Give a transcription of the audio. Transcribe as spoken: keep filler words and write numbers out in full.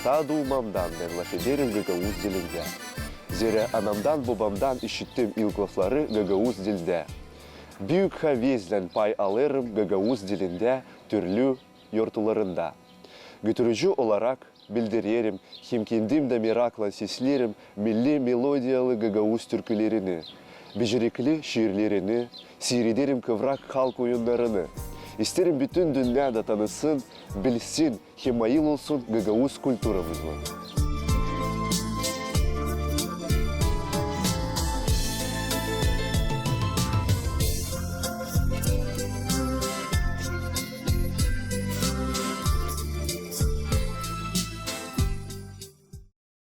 Taa duumamdan bän lafederim gagauz dilindä. Zerä anamdan-bobamdan işittim ilk lafları gagauz dildä. Büük havezlän pay alêrım gagauz dilindä türlü yortularında. Götürücü olarak bildirerim, hem kendim dä meraklan seslerim milli melodiyalı gagauz türkülerini, becerikli şiirlerini, siirederim kıvrak halk oyunnarını. İsteerim bütün dünnä dä tanısın, bilsin hem mayıl olsun gagauz kulturamızlan.